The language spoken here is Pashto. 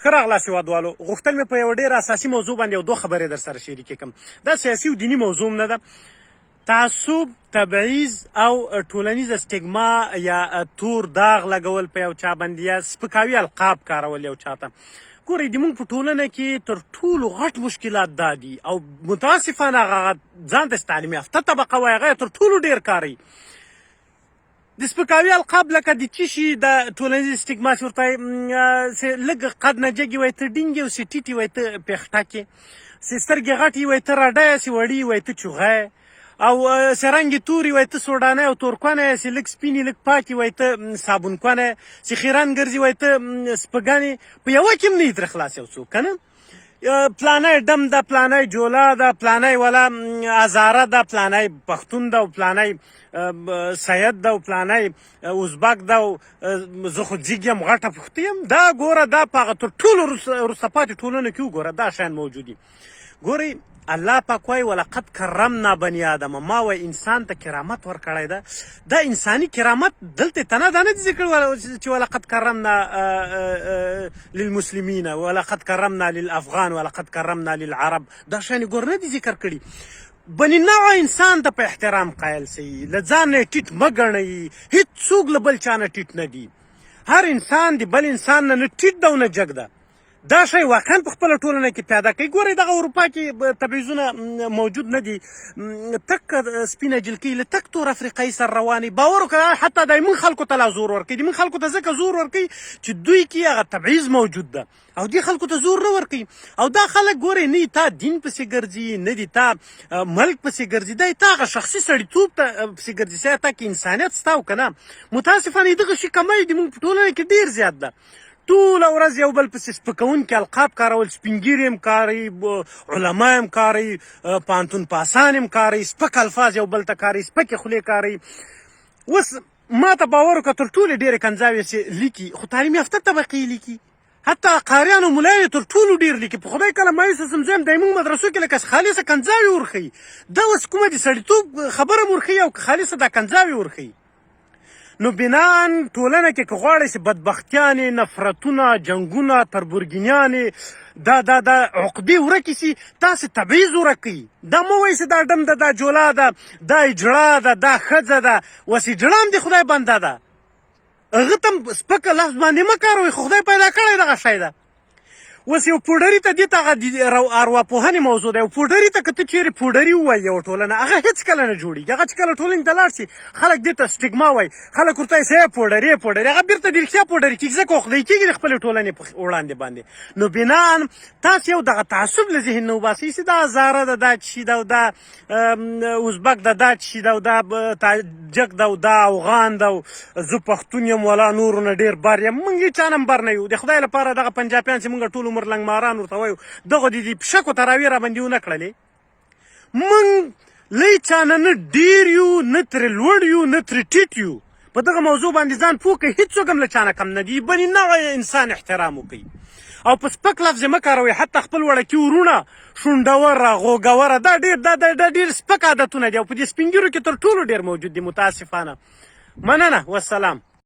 ښه راغلاست هیوادوالو، غوښتل مې په یوه ډېره اساسي موضوع باندې یو دوه خبرې در سره شریکې کړم. دا سیاسي او دیني موضوع هم نه ده. تعصب، تبعیض او ټولنیزه سټیګما یا تور داغ لګول په یو چا باندې یا سپکاوي القاب کارول یو چاته. ګورئ د موږ په ټولنه کې تر ټولو غټ مشکلات دا دي او متاسفانه هغه ځان ته تعلیم یافته طبقه وایي، هغه تر ټولو ډېر کاروي. د سپکاوي القاب لکه د چی شي د ټولنیز سټیګما چې ورته چې لږ قد نه جګي وای ته ډینګې او چې ټیټې وای ته پېښټکې، چې سترګې غټې وای ته رډه چې وړې وای ته چوغه، او چې رنګ یې توري وای ته سوډانه او تورکونه، چې لږ سپینې لږ پاکې وای ته صابونکونه، چې خیرن ګرځي وای ته سپګنې. په یوه کې هم نه یې ترې خلاص یو څوک که نه. پلانی ډم ده، پلانی جولا ده، پلانی ولا هزاره ده، پلانی پښتون ده او پلانی سید ده او پلانی ازبک ده او زه خو ځیګ یم غټه پښتو یم. دا ګوره دا په هغه تر ټولو وروسته پاتې ټولنو کې وګوره دا شیان موجود دي. ګورئ الله پاک وایي ولقد کرمنا بني آدم، ما وایي انسان ته کرامت ورکړی ده. دا انساني کرامت دلته تنه دا نه دي ذکر چې ولقد کرمنا للمسلمین ولقد کرمنا للافغان ولقد کرمنا للعرب، دا شیان ګور نه دي ذکر کړي. بني نوع انسان ته په احترام قایل سئ، له ځان نه ټیټ مه ګڼئ، هیڅوک له بل چا نه ټیټ نه دي. هر انسان د بل انسان نه نه ټیټ ده او نه جګ ده. دا شی واقعا په خپله ټولنه کې پیاده کوي. ګورئ دغه اروپا کې تبعیضونه موجود نه دي، تک سپینه جلکۍ له تک تور افریقایي سره روانې، باور وکړه حتی د موږ خلکو ته لا زور ورکوي. د موږ خلکو ته ځکه زور ورکوي چې دوی کې هغه تبعیض موجود ده او دې خلکو ته زور نه ورکوي. او دا خلک ګورئ نه تا دین پسې ګرځي، نه دي تا ملک پسې ګرځي، دا تا هغه شخصي سړیتوب ته پسې ګرځي، چې تا کې انسانیت سته او که نه. متاسفانه دغه شي کمی د موږ په ټولنه کې ډېر زیات ده. ټوله ورځ یو بل پسې سپکوونکي القاب کارول، سپینږیري هم کاروي، علما هم کاروي، پوهنتون پاسان هم کاروي، سپک الفاظ یو بل ته کاروي، سپکې خولې کاروي. اوس ما ته باور وکړه تر ټولو ډېرې کنځاوې چې لیکي خو تعلیم یافته طبقې لیکي، حتی قاریان او ملایان تر ټولو ډېر لیکي. په خدای کله مایوسه سم زه یم د موږ مدرسو کې لکه خالصه کنځاوې ورښيي. دا اوس کومه د سړیتوب خبره هم ورښيي او که خالصه دا کنځاوې ورښيي. نو بناً ټولنه کې که غواړئ چې بدبختیانې، نفرتونه، جنګونه، تربورګینیانې، دا دا دا عقدې ورکې سي، تاسې تبعیض ورک کړئ. دا مه وایئ چې دا ډم ده، دا جولا ده، دا اجړا ده، دا ښځه ده. اوس اجړا هم د خدای بنده ده، هغه ته هم سپکه لفظ باندې مه کاروئ، خو خدای پیدا کړی دغه شی ده. اوس یو پوډري ته دې ته هغه د ارواپوهنې موضوع ده. یو پوډري ته که ته چیرې پوډري ووایي یوه ټولنه، هغه هېڅکله نه جوړېږي. هغه چې کله ټولنې ته لاړ شي خلک دې ته سټیګما وایي، خلک ورته وایي چې پوډري پوډري، هغه بېرته د رښتیا پوډري کېږي، ځکه عقده کېږي د خپلې ټولنې په وړاندې باندې. نو بناً تاسې یو دغه تعصب له ذهن نه وباسئ چې دا هزاره ده، دا چی ده، او دا ازبک ده، دا چی ده، او دا تاجک ده، او دا افغان ده، او زه پښتون یم ولا نورو نه ډیر بر یم. مونږ هیچا نه بر نه یو. د خدای لپاره دغه پنجابیان چې مونږ ټول عمر لنګماران ورته وایو، دغه د دې پشکو تراوی را باندې ونه کړلې. مونږ له هیچا نه نه ډیر یو، نه ترې لوړ یو، نه ترې ټیټ یو. په دغه موضوع باندې ځان پوه کړئ، هیڅوک هم له چا نه کم نه دي. بني نوع انسان احترام وکړئ او په سپک لفظ مه کاروئ. حتی خپل وړکي وروڼه شونډوره، غوږوره، دا ډېر دا دا ډېر سپک عادتونه دي او په دې سپینږیرو کې تر ټولو ډېر موجود دي متاسفانه. مننه، والسلام.